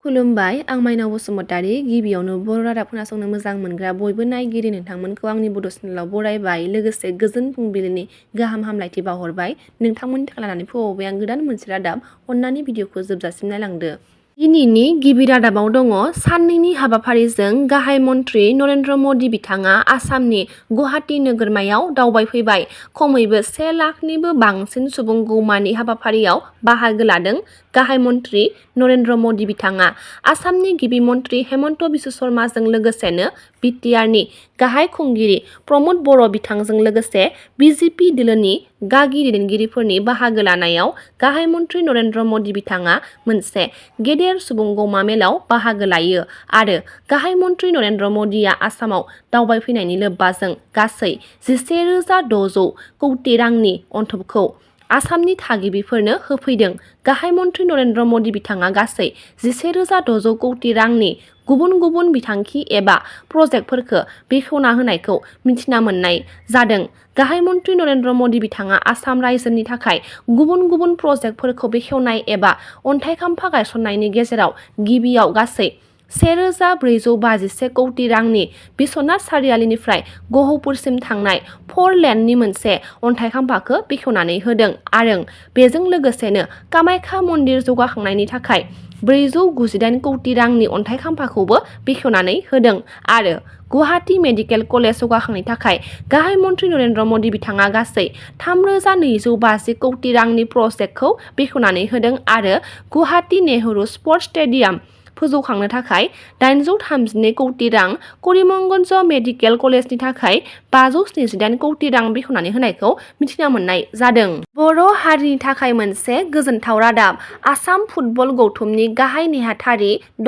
खुलुमबाय, आं माइनाव बसुमतारी। गिबियावनो बर' रादाब खोनासंनो मोजां मोनग्रा बयबो नायगिरि नोंथांमोनखौ आंनि बड' चेनेलाव बरायबाय। लोगोसे गोजोन फुंबिलिनि गाहाम हामलायथि बावहरबाय। नोंथांमोननि थाखाय लानानै फैबावबाय आं गोदान मोनसे रादाब। अन्नानै भिडिअखौ जोबजासिम नायलांदो। दिनैनि गिबि रादाबाव दङ साननैनि हाबाफारिजों गाहाय मन्थ्रि नरेन्द्र मदि बिथाङा आसामनि गुवाहाटी नोगोरमायाव दावबायफैबाय। खमैबो 1 लाखनिबो बांसिन सुबुं गौमानि हाबाफारियाव बाहागो लादों। गाहाय मन्थ्रि नरेन्द्र मदि बिथाङा आसामनि गिबि मन्थ्रि हेमन्त बिश्व शर्माजों लोगोसेनो बिटिआरनि गाहाय खुंगिरि प्रमद बर' बिथांजों लोगोसे बिजेपि दोलोनि गागि दैदेनगिरिफोरनि बाहागो लानायाव गाहाय मन्थ्रि नरेन्द्र मदि बिथाङा मोनसे गेदेर सुबुं गौमा मेलाव बाहागो लायो आरो गाहाय मन्थ्रि नरेन्द्र मदिया आसामाव दावबायफैनायनि लोब्बाजों गासै 11,600 कौटि रांनि अनथोबखौ आसामनि थागिबिफोरनो होफैदों। गाहाय मन्थ्रि नरेन्द्र मदि बिथाङा गासै 11,600 कौटि रांनि गुबुन गुबुन बिथांखि एबा प्रजेक्टफोरखौ बेखेवना होनायखौ मिथिना मोननाय जादों। गाहाय मन्थ्रि नरेन्द्र मदि बिथाङा आसाम रायजोनि थाखाय गुबुन गुबुन प्रजेक्टफोरखौ बेखेवनाय एबा अन्थाइ खाम्फा गायसननायनि गेजेराव गिबियाव गासै 1,451 कौटि रांनि बिश्वनाथ सारियालिनिफ्राय गहपुरसिम थांनाय 4 लेननि मोनसे अन्थाइ खाम्फाखौ बेखेवनानै होदों आरो बेजों लोगोसेनो कामाख्या मन्दिर जौगाखांनायनि थाखाय 498 कौटि रांनि अन्थाइ खाम्फाखौबो बेखेवनानै होदों आरो गुवाहाटी मेडिकेल कलेज जौगाखांनायनि थाखाय गाहाय मन्थ्रि नरेन्द्र मदि बिथाङा गासै 3,250 कौटि रांनि प्रजेक्टखौ बेखेवनानै होदों आरो गुवाहाटी नेहरू स्पर्टस स्टेडियाम फोजौखांनो थाखाय 832 कौटि रां, करिमगन्ज मेडिकेल कलेजनि थाखाय 578 कौटि रां बेखेवनानै होनायखौ मिथिना मोननाय जादों। बर' हारिनि थाखाय मोनसे गोजोनथाव रादाब। आसाम फुटबल गौथुमनि गाहाय नेहाथारि ड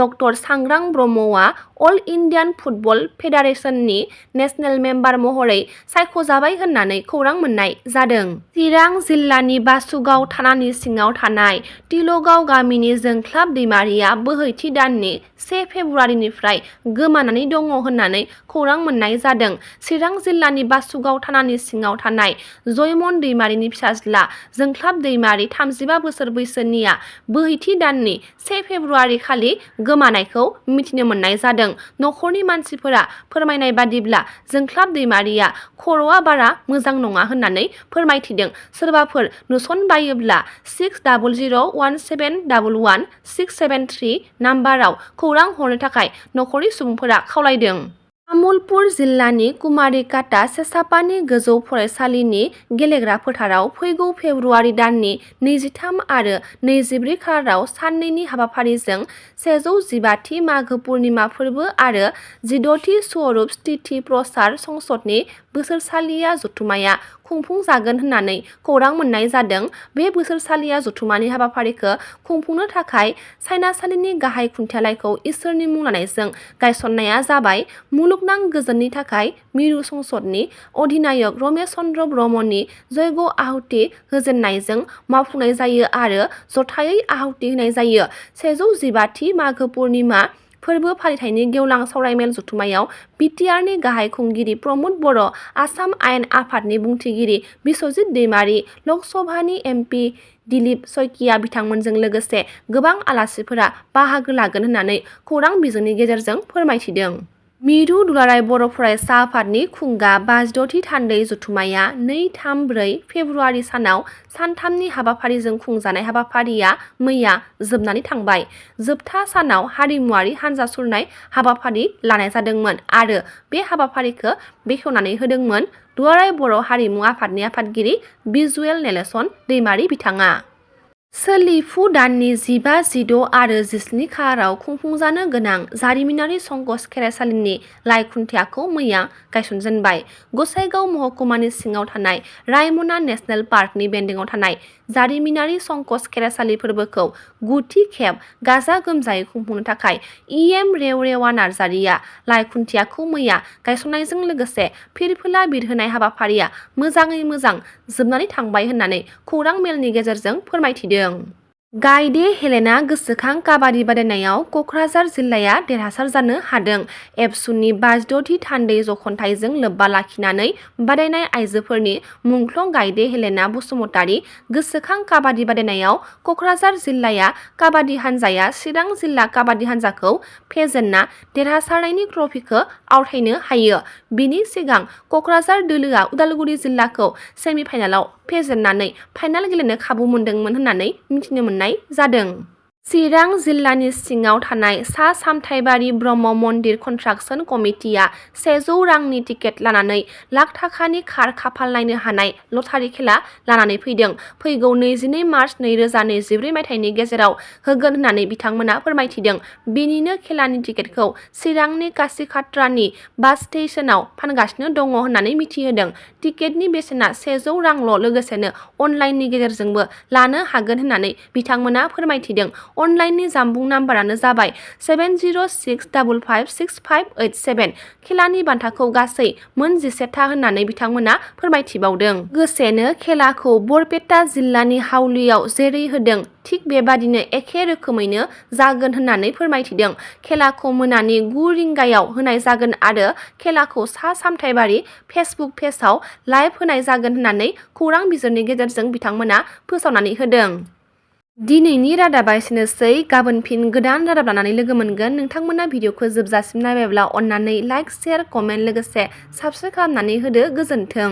सांग्रां ब्रह्मआ अल इन्डियान फुटबल फेडारेशननि नेशनेल मेम्बार महरै सायख'जाबाय होननानै खौरां मोननाय जादों। चिरां जिल्लानि बासुगाव थानानि सिङाव थानाय तिलगाव गामिनि जोंख्लाब दैमारिया बोहैथि दाननि 1 फेब्रुवारिनिफ्राय गोमानानै दङ होननानै खौरां मोननाय जादों। चिरां जिल्लानि बासुगाव थानानि सिङाव थानाय जयमन दैमारिनि फिसाज्ला जोंख्लाब दैमारि 35 बोसोर बैसोनिया बोहैथि दाननि 1 फेब्रुवारि खालि गोमानायखौ मिथिनो मोननाय जादों। न'खरनि मानसिफोरा फोरमायनाय बादिब्ला जोंख्लाब दैमारिया खर'आ बारा मोजां नङा होननानै फोरमायथिदों। सोरबाफोर नुसनबायोब्ला 60017111673 नाम्बाराव खौरां हरनो थाखाय न'खरनि सुबुंफोरा खावलायदों। तामुलपुर जिल्लानि कुमारिकाटा सेसापानि गोजौ फरायसालिनि गेलेग्रा फोथाराव फैगौ फेब्रुवारि दाननि 23 आरो 24 खालाराव साननैनि हाबाफारिजों 115थि मागो पुर्णिमा फोरबो आरो 16थि स्वरुप तिथि प्रचार संसदनि बोसोरसालिया जथुम्माया खुंफुंजागोन होननानै खौरां मोननाय जादों। बे बोसोरसालिया जथुम्मानि हाबाफारिखौ खुंफुंनो थाखाय सायनासालिनि गाहाय खुन्थियालायखौ इसोरनि मुं लानायजों गायसननाया जाबाय मुलुगनां गोजोननि थाखाय मिरु संसदनि अधिनायक रमेश चन्द्र ब्रह्मनि जयग आहुति होजेननायजों मावफुंनाय जायो आरो जथायै आहुति होनाय जायो। 115थि मागो पुर्णिमा फोरबो फालिथायनि गेवलां सावरायमेल जथुम्मायाव बिटिआरनि गाहाय खुंगिरि प्रमद बर', आसाम आयेन आफादनि बुंथिगिरि बिस्वजित दैमारि, लकसभानि एमपि दिलीप शइकिया बिथांमोनजों लोगोसे गोबां आलासिफोरा बाहागो लागोन होननानै खौरां बिजोंनि गेजेरजों फोरमायथिदों। मिरु दुलाराय बर' फरायसा आफादनि खुंगा 56थि थान्दै जथुम्माया 2-3-4 फेब्रुवारि सानाव सानथामनि हाबाफारिजों खुंजानाय हाबाफारिया मैया जोबनानै थांबाय। जोबथा सानाव हारिमुवारि हान्जा सुरनाय हाबाफारि लानाय जादोंमोन आरो बे हाबाफारिखौ बेखेवनानै होदोंमोन दुलाराय बर' हारिमु आफादनि आफादगिरि बिजुएल नेलसन दैमारि बिथाङा। सोलिफु दाननि 15, 16 आरो 17 खालाराव खुंफुंजानो गोनां जारिमिनारि संकस खेराइसालिनि लाइ खुन्थियाखौ मैया गायसनजेनबाय। गसाइगाव महकुमानि सिङाव थानाय रायमना नेसनेल पार्कनि बेन्दोङाव थानाय जारिमिनारि संकस खेराइसालि फोरबोखौ 9थि खेब गाजा गोमजायै खुंफुंनो थाखाय इएम रेवरेवा नार्जारिया लाइ खुन्थियाखौ मैया गायसननायजों लोगोसे फिरफिला बिरहोनाय हाबाफारिया मोजाङै मोजां जोबनानै थांबाय होननानै खौरां मेलनि गेजेरजों फोरमायथिदों। गायदे हेलेना गोसोखां काबादि बादायनायाव क'क्राझार जिल्लाया देरहासार जानो हादों। एबसुनि 56थि थान्दै जख'न्थाइजों लोब्बा लाखिनानै बादायनाय आइजोफोरनि मुंख्लं गायदे हेलेना बसुमतारी गोसोखां काबादि बादायनायाव क'क्राझार जिल्लाया काबादि हान्जाया चिरां जिल्ला काबादि हान्जाखौ फेजेनना देरहासारनायनि ट्रफिखौ आवथायनो हायो। बिनि सिगां क'क्राझार दोलोआ उदालगुरि जिल्लाखौ सेमिफाइनालाव फेजेननानै फाइनाल गेलेनो खाबु मोन्दोंमोन होननानै मिथिनो मोननाय जादों। चिरां जिल्लानि सिङाव थानाय सा सामथाइबारि ब्रह्म मन्दिर कन्स्ट्राक्सन कमिटिया 100 रांनि टिकेट लानानै लाख थाखानि खार खाफाल नायनो हानाय लटारि खेला लानानै फैदों। फैगौ 22 मार्च 2024 मायथाइनि गेजेराव होगोन होननानै बिथांमोना फोरमायथिदों। बेनिनो खेलानि टिकेटखौ चिरांनि कासिकाट्रानि बास स्टेशनाव फानगासिनो दङ होननानै मिथिहोदों। टिकेटनि बेसेना 100 रांल' लोगोसेनो अनलाइननि गेजेरजोंबो लानो हागोन होननानै बिथांमोना फोरमायथिदों। अनलाइननि जानबुं नाम्बारानो जाबाय 7065565887। खेलानि बान्थाखौ गासै मोन 11था होननानै बिथांमोना फोरमायथिबावदों। लोगोसेनो खेलाखौ बरपेटा जिल्लानि हावलियाव जेरै होदों थिग बेबादिनो एखे रोखोमैनो जागोन होननानै फोरमायथिदों। खेलाखौ मोनानि 9 रिंगायाव होनाय जागोन आरो खेलाखौ सा सामथाइबारि फेसबुक पेजआव लाइभ होनाय जागोन होननानै खौरां बिजोंनि गेजेरजों बिथांमोना फोसावनानै होदों। दिनैनि रादाबा एसेनोसै। गाबोन फिन गोदान रादाब लानानै लोगो मोनगोन। नोंथांमोना भिडिअखौ जोबजासिम नायबायब्ला अननानै लाइक, शेयार, कमेन्ट लोगोसे साबस्क्राइब खालामनानै होदो। गोजोन्थों।